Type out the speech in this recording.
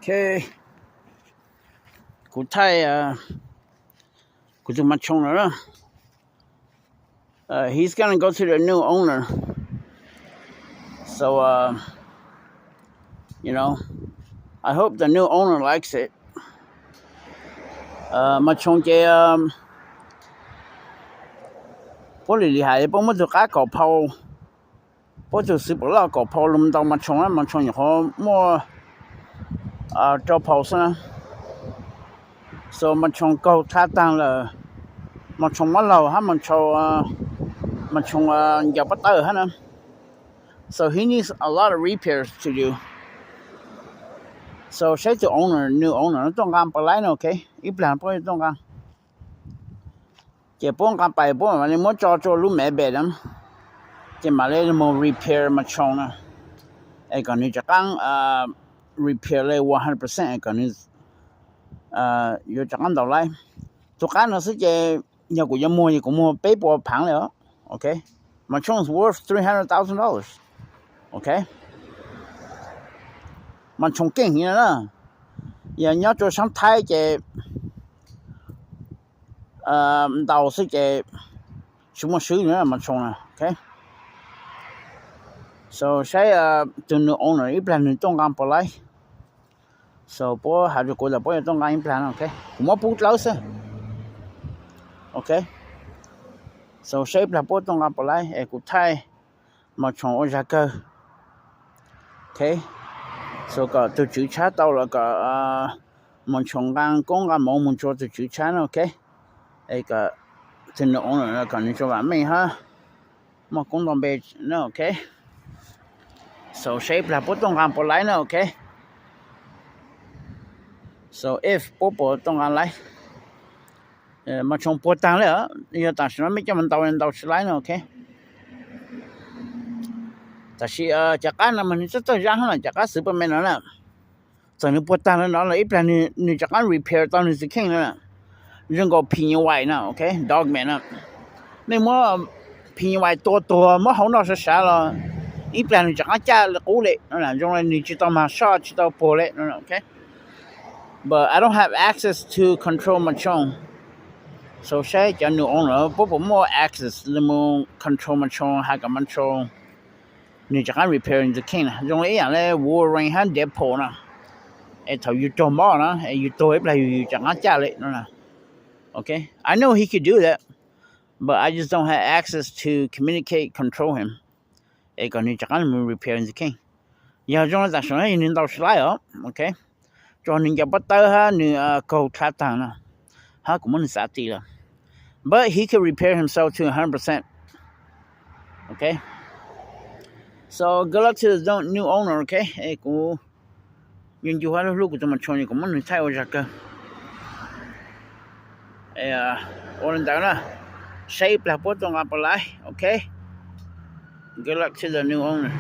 Ok, kuv thaij kuv tus Mas Tshoo no na. He's gonna go to the new owner. So, you know, I hope the new owner likes it. Mas Tshoo ces puab lim lim hais puab muab tug qab kaum phau, puab tug xwb pam loj kaum phau lug ntau Mas Tshoo na, Mas Tshoo nyuam qhuav muaj rau phau xwb na. So Mas Tshoo kaug dlha taag lawm, Mas Tshoo mob laug hab Mas Tshoo ncaws pob tawb hab na. So he needs a lot of repairs to do. So saib tug owner, new owner tuaj nqaa puas laib no, ok. Ib plag puab yuav tuaj nqaa. Ces puab nqaa pais puab mam li muab tso rua lub me bed na, ces mam li moog repair Mas Tshoo na, es kom nwg rov qaab repair le one hundred percent es kom nwg yuav rov qaab ntaus laib. Tug qab no xwb ces yog kuv yuav muag ces kuv muag peb puas phaav le os, ok. Mas Tshoo is worth three hundred thousand dollars, ok. Mas Tshoo keej heev na, yog nyob rua saab Thaib ces ntaus xwb ces tsis muaj swb Mas Tshoo na, ok. So saib tug new owner ib plag nwg tuaj nqaa puas laib. So puab has rua kuv tas puab yuav tuaj nqaa ib plag no, ok, kuv muab pub dlawb xwb, ok. So saib ib plag puab tuaj nqaa puas laib es kuv thaij Mas Tshoo ua zag kawg, ok. So kom tug tswv tshab tau los kom Mas Tshoo nqaa koob nqaa moov moog tsua tug tswv tshab na, ok. Es kom tug new owner kom nwg tsua vaam meej hab muaj koob nto npe na, ok. So saib ib plag puab tuaj nqaa puas laib na, ok. So if puab puas tuaj nqaa laib. Mas Tshoo puag taag le, yog tam sim no mej coj moog ntaus ntaus tsis laib no, ok. Tam sim cov qab no mas nwg txawj txawj zaab hab na, cov qab xwv puab me no na. Txawm nwg puag taag le no los ib plag nwg rov qaab repair tau nwg txiv kheej na. Zoo nkaus phim nyuj vais na, ok, dog meat na. Mej muab phim nyuj vais tua tuag muab hau noj sav sav los ib plag nwg rov qaab caj le qub le no, zoo le nwg tsis tau mag soj tsis tau puag le no, ok. But I don't have access to control Mas Tshoo. So saib cov new owner puab puas muaj access le moog control Mas Tshoo has kom Mas Tshoo nwg rov qaab repair nwg txiv kheej na. Zoo le ib yaam le Wolverine hab Deadpool na, es thaum yug raug mob na es yug tuag ib plag yug rov qaab caj le no na, ok. I know he could do that, but I just don't have access to communicate, control him, es kom nwg rov qaab moog repair nwg txiv kheej. Yog zoo le tam sim no nwg ntaus tsis laib os, ok. Tsuas nwg ncaws pob tawb hab nwg kaug dlha taag na, hab kuv muab nwg xav ti lawm. But he could repair himself to a hundred percent, ok. So good luck to the new owner, ok. Es kuv ncu ncu hab hlub hlub kuv tug Mas Tshoo es kuv muab nwg thaij ua zag kawg. Ua le ntawd na, saib ib plag puab tuaj nqaa puas laib, ok. Good luck to the new owner.